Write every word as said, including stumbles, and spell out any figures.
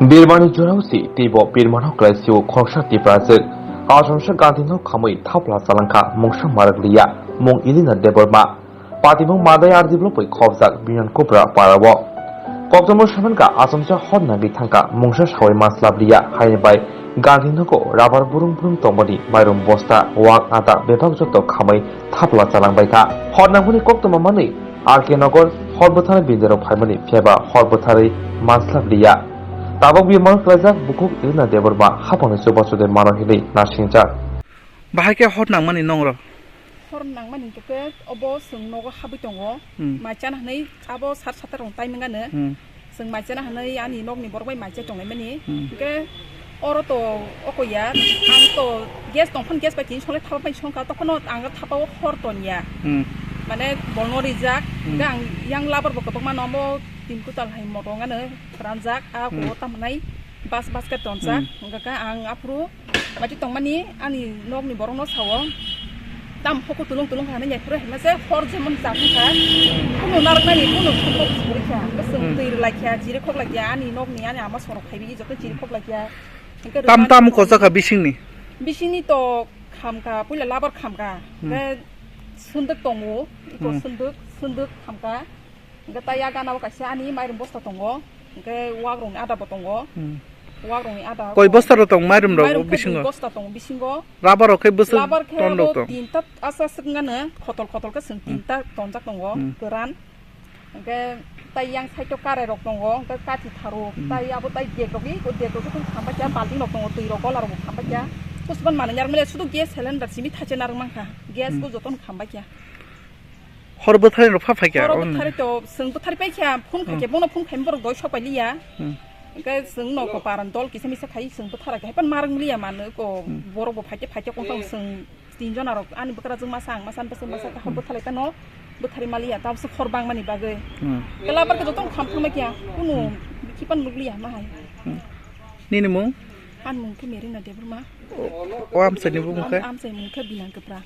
Birmani jorao si teibo Birmano klaisio khoroksa Tiprajwk. Asomsa Gandhino khamwi thapla chalangkha mungsa marak liya, mung Elena Debbarma. Patimung Madai R D block bai khobjak Binyan Kupra parao. Koktomo samanka asomsa hor nangwi thangkha mungsa sawi manslap liya, haini bai Gandhinogo rabar burung burung tongmani mairum bosta, wak, ata bebak joto khamwi thapla chalangbaikha. Hor nangmani koktomo manwi R K Nagar hor bwtharwi binderok phaimani phiyaba hor bwtharwi manslap liya. Tabok bimar klaijak bukhuk Elena Debbarma hapangni chubachu de mano hinwi nasingjak. Bahai khe hor nangmani nongro? Hor nangmani hwnkhe obo chwng nogo habwi tongo. Hmm. Mai chana hwnwi abo sat sat rok timing ano. Hmm. Chwng mai chana hwnwi ani nokni borok bai mai chai tonglaimani. Hmm. Hwnkhe oro to oko ya, ang to gas tongphano gas bai tini songlai thapa bai songkha, tokhono ang thapao hor ton ya. Hmm. Mane bolno rijak, hmm, hwnkhe ang yang labar bo kwbangma no omo tin kutal hai moto wngano ranjak, a, hmm, kuo tamnai bas basket tonjak, hmm, hwnkhe ang aphuru Mati tongmani ani nokni borokno sao, tam hoko tulung tulung kha hinwi naiphuru hai mase hor jemon chakha kha, kunu narwknani kunu sumok suri kha, bwswng, hmm, twi rwlai kha, jiri khok lai kha, ani nokni ani ama sorok khai bini joto jiri khok lai kha. Hwnkhe tam rwmani tam song kocha kha bisingni? Bisingni to kham kha, puila labar kham kha, hmm, hwnkhe swndwk tongo, iko, hmm, swndwk, swndwk kham kha. Hwnkhe tai ya gana o kaisa ani mairum bosta tongo, hwnkhe wakrokni ada bo tongo. Hmm. Wakrokni ada. Koi bosta rok tong mairum rok? Mairum khe bisingo? Dui bosta tongo bisingo. Rubber rok khe bwswk? Rubber khe ton rok abo tong? Tinta aswk aswk wngano, khotol khotol khe chwng, hmm, tinta tonjak tongo, hmm, kwran. Hwnkhe tai yang side o karai rok tongo, hwnkhe kathi tharu, hmm, tai abo tai dek rok, iko dek rok khe kham bai kha, balting rok tongo, twi rok gola rok bo kham bai kha. Pusuban manwi narwk manya, sudu gas cylinder simi thaisa narwk mankha, gas, hmm, bo jotono kham bai kha. Hor bwthari rok pha phaikha? Horo bwthari to chwng bwthari paikha, phone khaikhe, hmm, bono phone khaimani borok doi sok pailiya. Hmm. Hwnkhe chwng no ko paran dol kisa misa khai chwng bwthara khe, haipan marwk liya mano ko, hmm, borok bo phaikhe phaikhe kongkhang chwng tin jona rok ani bwkrajwk masa ang masa bwswk masa kha, hmm, bwthalai tano bwthari maliya, tabuk se hor bangmani bagwi. Hmm. Kela barkhe jotono kham thangma kya, kunu, hmm, khipan nukliya ma hai. Hmm. Nini mung? Ani mung khe Merina Debbarma. O, o amchaini bumung khe? Am-, amchaini mung khe Binan Kwpra.